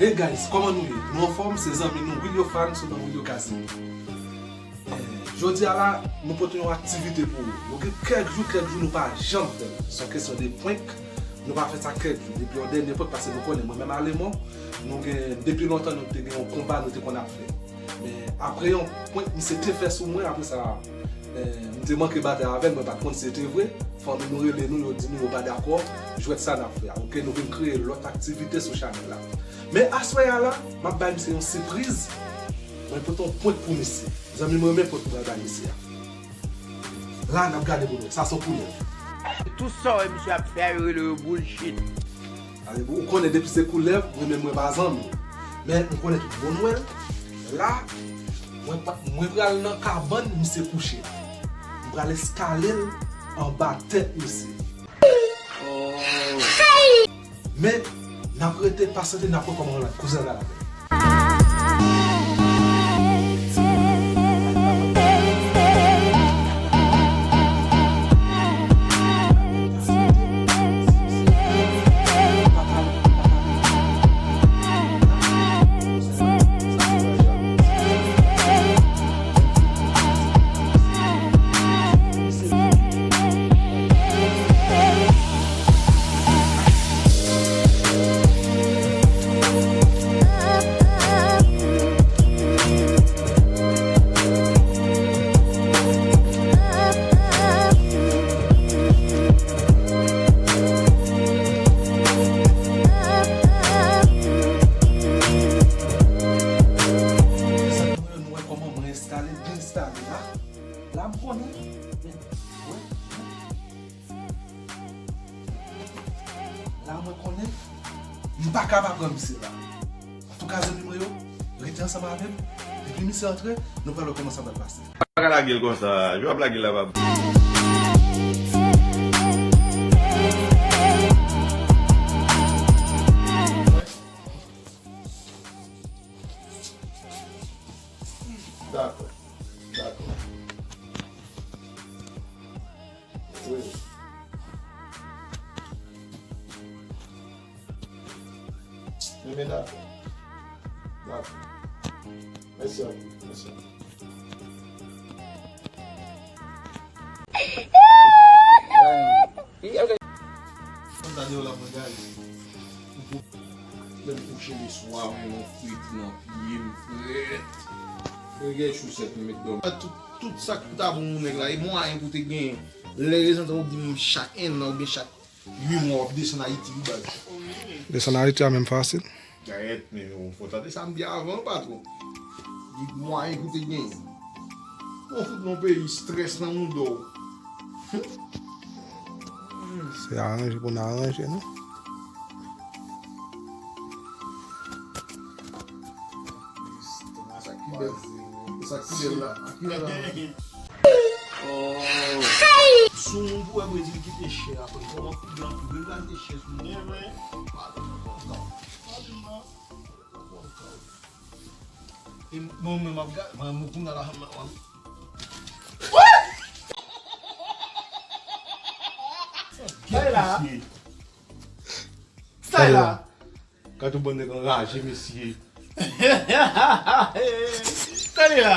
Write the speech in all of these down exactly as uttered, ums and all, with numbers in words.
Hey guys, kòman nou ye? Nou anfòm? Se zanmi nou Wilio Fan sou non Wilio Kazim. Eh, jodi a la, nou pote yon aktivite pou ou. Nou gen kèk jou, kèk jou nou pa janm fè l. Se yon kesyon de prank. Nou pa fè sa kèk jou. Depi yon dènye prank, paske nou konnen, mwen menm a Lemon, nou gen, depi lontan nou te gen yon konba nou te konn ap fè. Men apre yon prank misye te fè sou mwen, apre sa, eh, m te manke batay avè l, mwen pa t konn si se te vre. Fanmi nou rele nou, yo di nou yo pa dakò jwèt sa n ap fè a. Oke, nou vin kreye lòt aktivite sou chanèl la. Men aswè a la, m ap bay misye yon sipriz. Mwen pote yon prank pou misye. Zanmi mwen, men prank mwen pral bay misye a. La, n ap gade pou nou. Sa se yon koulèv. Tout sa w wè misye ap fè a, yo rele yo bullshit. Ale, ou konnen depi se koulèv, mwen menm mwen pa zanmi. Men m konnen tout moun wè l. La, mwen pa, mwen pral nan kabann misye kouche. M pral enstale l anba tèt misye. Men, n ap rete pasyante, n ap wè kòman l ap koze anba la tèt. Mezanmi, nou wè kòman mwen enstale, byen enstale la. La m konnen. Men, wè. La mwen konnen, m pa ka pa pran misye la. Antouka, zanmi mwen yo, rete ansanm avè m. Depi misye antre, nou pral wè kòman sa pral pase. Pa ka lage l konsa, jan w ap lage l la pa bon. Dakò, dakò. Wi. Ebyen, dakò. Dakò. Mèsi anpil, mèsi anpil. Konn sa deyò la mwen gaye. Lè m kouche le swa, mwen yon fredi nan pye m frèt. Mwen gen chosèt m met dòmi. Tout, tout sa ki ta bon pou nèg la, e mwayen pou te genyen. Lè rezon sa ou di m chak enn an oubyen chak uit mwa w ap desann Ayiti wi baz. Desann Ayiti a menm fasil. Gayèt, men ou fò tande sa m di avan patwon. Li mwayen pou te genyen. Ou fout nan peyi, strès nan mouda w. Se aranje pou n aranje, non? Sa ki bèl. Sa ki bèl la. Ki bèl la. Si yon moun pou wè Brezil kite chè apre, kòman fout blan ki vle pral kite chè sou moun? E bon, men m ap gade, mwen, mwen kounye a la, mwen, mwen. Sa la. Sa la. Gade yon bann nèg anraje, mesye. Tande la.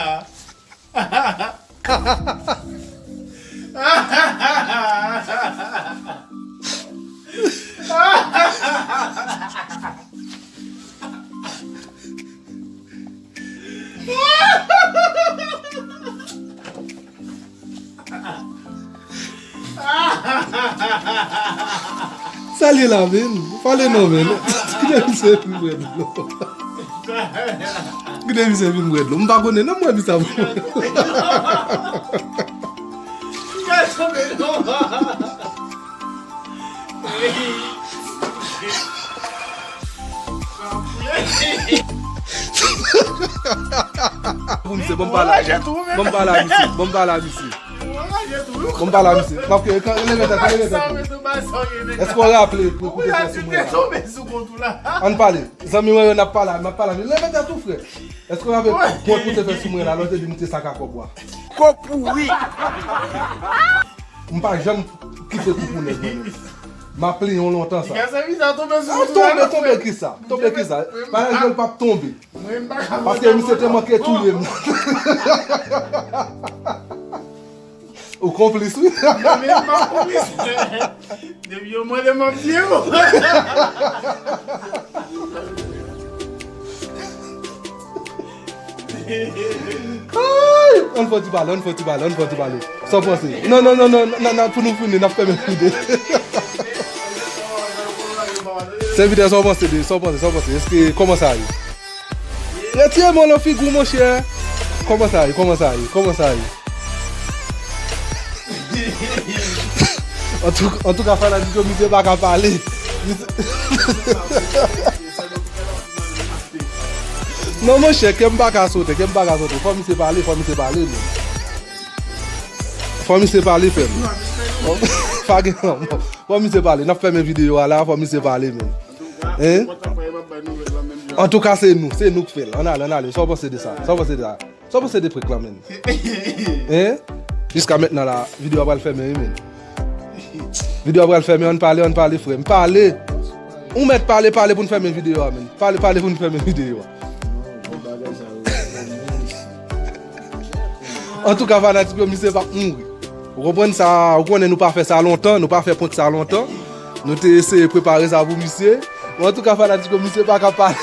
Sa li la, men? Pale non, men. Kite misye vin bwè dlo. Kite misye vin bwè dlo. M pa konnen non mwen misye ap. Pou misye, ban m pale a misye. Ban m pale a misye. Ban m pale a misye. Ban m pale a misye. M ap ke, leve tèt ou, leve tèt ou. Èske w raple pou koute fè sou mwen la? Ann pale. Zanmi mwen yo, n ap pale, n ap pale. Leve tèt ou, frè. Èske w raple pou koute fè sou mwen la, lè w te di m te sa ka kòb wa? Kòk pouri. M pa janm kite kou pou nèg mwen menm. M ap plenyen w lontan sa. Piga sa, piga sa, tonbe sou mwen. Tonbe, tonbe kisa? Tonbe kisa? Pandan jwèl p ap tonbe. Mwen, m pa ka. Paske misye te manke touye m. Ou konplis, wi. Mwen menm pa konplis. Depi yo mande m ap di yo. Ay! Ann fè ti pale, ann fè ti pale, ann fè ti pale. Sa w panse? Non, non, non, non, non, non, pou nou fini, n ap fèmen videyo. Sèvitè, sa w panse de, sa w panse, sa w panse? Èske, kòman sa ye? Retire men w nan figi w, monchè. Kòman sa ye? Kòman sa ye? Kòman sa ye? Antou-, antouka, fanatik yo, misye pa ka pale. Misye Non, monchè, kè m pa ka sote, kè m pa ka sote. Fò misye pale, fò misye pale, men. Fò misye pale, frè m. Pa gen lanmò. Fò misye pale. N ap fèmen videyo a la, fò misye pale, men. Hein? Antouka, se nou, se nou k fè l. Ann ale, ann ale. Sa w panse de sa? Sa w panse de sa? Sa w panse de prank lan, men? Hein? Jiska mentnan la, videyo a pral fèmen, wi, men. Videyo a pral fèmen, ann pale, ann pale, frè m. Pale! Ou mèt pale, pale pou n fèmen videyo a, men. Pale, pale pou n fèmen videyo a. Antouka, fanatik yo, misye p ap mouri. Ou konprann sa, ou konnen nou pa fè sa lontan, nou pa fè prank sa lontan. Nou te eseye prepare sa pou misye. Men antouka, fanatik yo, misye pa ka pale.